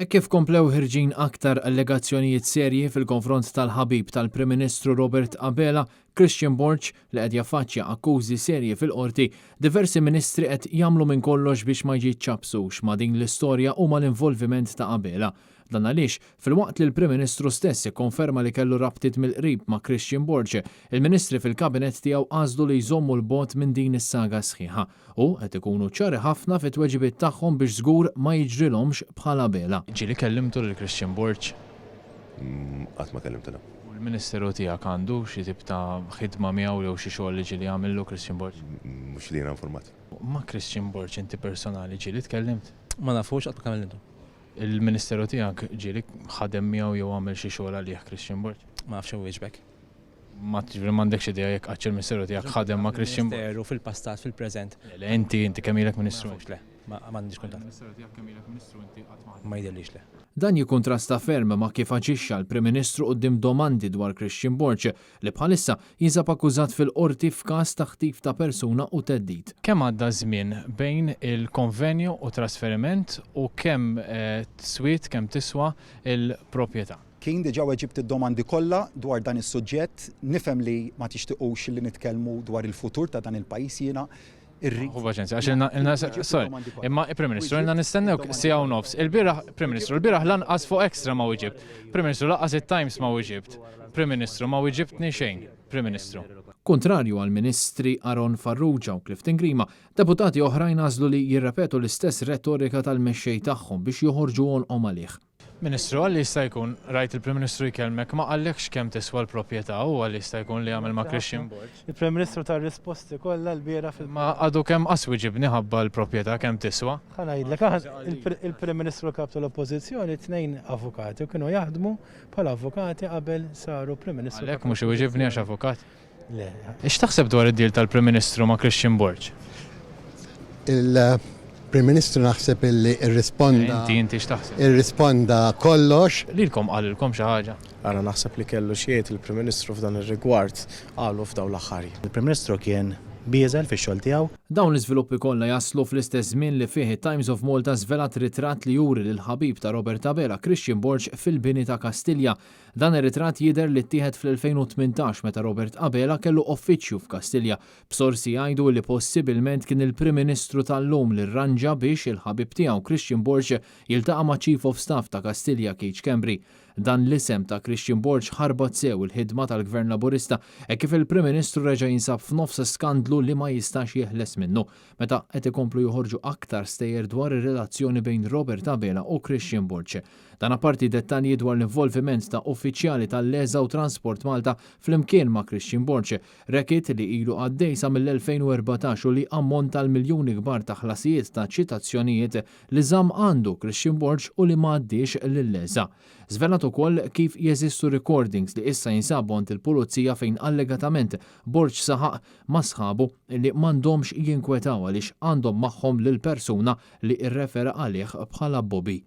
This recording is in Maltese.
Hekk kif komplew ħirġin aktar allegazzjonijiet serji fil-konfront tal-ħabib tal-Prim Ministru Robert Abela, Christian Borg, li qed jaffaċċja akkużi serji fil-Qorti, diversi ministri qed jagħmlu minn kollox biex ma jiċċappsux ma' din l-istorja u mal-involviment ta' Abela. Dan għaliex, filwaqt li l-Prim Ministru stess ikkonferma li kellu rabtiet mill-qrib ma' Christian Borg, il-ministri fil-Kabinett tiegħu għażlu li jżommu 'l bogħod minn din is-saga sħiħa. U qed ikunu ċari ħafna fit-tweġibiet tagħhom biex żgur ma jiġrilhomx bħal Abela. Ġieli kellimtu lil Christian Borg? Qatt ma kellimtu le. U l-Ministeru tiegħek għandu xi tip ta' ħidma miegħu jew xi xogħol li ġieli għamillu Christian Borg? Mhux li jiena informat. Ma' Christian Borg inti personali ġieli tkellimt? Ma nafux, qatt ma kellimtu. Il-Ministeru tiegħek ġieli ħadem miegħu jew għamel xi xogħol għalih Christian Borg? Ma nafx inwieġbek. Ma ġifieri m'għandekx idea jekk qattx il-Ministeru tiegħek ħadem ma' Christian Borg? Ministeru fil-passat, fil-preżent. Le, le, inti, inti kemm ilek Ministru? Ma nafux, le. M'għandix kuntatt. Il-Ministeru tiegħek kemm ilek Ministru inti qatt ma ħadimt? Ma jidhirlix, le. Dan jikkuntrasta ferm ma' kif aġixxa l-Prim Ministru quddiem domandi dwar Christian Borg, li bħalissa jinsab akkużat fil-Qorti f'każ ta' ħtif ta' persuna u theddid. Kemm għadda żmien bejn il-konvenju u trasferiment u kemm swiet, kemm tiswa l-proprjetà? Kien diġà weġibt id-domandi kollha dwar dan is-suġġett. Nifhem li ma tixtiqux li nitkellmu dwar il-futur ta' dan il-pajjiż. Jiena rrid. Ħu paċenzja, għax ilna, ilna, sorry, imma Prim Ministru, ilna nistennewk siegħa u nofs. Il-bieraħ, Prim Ministru, il-bieraħ lanqas fuq Extra ma weġibt. Prim Ministru, lanqas it-Times ma weġibt. Prim Ministru, ma weġibtni xejn, Prim Ministru. Kuntrarju għall-Ministri Aaron Farrugia u Clifton Grima, deputati oħrajn għażlu li jirrepetu l-istess retorika tal-mexxej tagħhom biex joħorġu għonqhom għalih. Ministru, għal jista' jkun, rajt il-Prim Ministru jkellmek, ma qallekx kemm tiswa l-proprjetà u għal jista' jkun li għamel ma' Christian Borg. Il-Prim Ministru ta r-risposti kollha lbieraħ fil. Ma għadu kemm qas wiġibni ħabba l-proprjetà kemm tiswa. Ħa ngħidlek, aħna, il-Prim Ministru u l-Kap tal-Oppożizzjoni t-tnejn avukati u kienu jaħdmu bħala avukati qabel saru Prim Ministru u Kap Għalhekk mhux iwiġibni għax avukat. Le. X'taħseb dwar id-deal tal-Prim Ministru ma' Christian Borg? Il-Prim Ministru naħseb illi rrisponda. Inti, inti x'taħseb? Irrisponda kollox. Lilkom qalilkom xi ħaġa? Ara naħseb li kellu xi jgħid il-Prim Ministru f'dan ir-rigward qalu f'dawn l-aħħar jiem. Il-Prim Ministru kien bieżel fix-xogħol tiegħu. Dawn l-iżviluppi kollha jaslu fl-istess żmien li fih it-Times of Malta żvelat ritratt li juri lill-ħabib ta' Robert Abela, Christian Borg fil-bini ta' Kastilja. Dan ir-ritratt jidher li ttieħed fl-2018 meta Robert Abela kellu uffiċċju f'Kastilja, b'sorsi jgħidu li possibilment kien il-Prim Ministru tal-lum li rranġa biex il-ħabib tiegħu Christian Borg jiltaqa' maċ-Chief of Staff ta' Kastilja Keith Schembri. Dan l-isem ta' Christian Borg ħarbat sew il-ħidma tal-Gvern Laburista hekk kif il-Prim Ministru reġa' jinsab f'nofs skandlu li ma jistax jeħles minnu meta qed ikomplu joħorġu aktar stejjer dwar ir-relazzjoni bejn Robert Abela u Christian Borg. Dan apparti dettalji dwar l-involviment ta' uffiċjali tal-LESA u Transport Malta flimkien ma' Christian Borg, racket li ilu għaddej sa mill-2014 u li ammonta għal miljuni kbar ta' ħlasijiet ta' ċitazzjonijiet li żamm għandu Christian Borg u li ma għaddiex lil-LESA. Żvelat ukoll kif jeżistu recordings li issa jinsabu għand il-Pulizija fejn allegatament Borg saħaq ma' sħabu li m'għandhomx jinkwetaw għaliex għandhom magħhom lill-persuna li rrefera għalih bħala Bobby.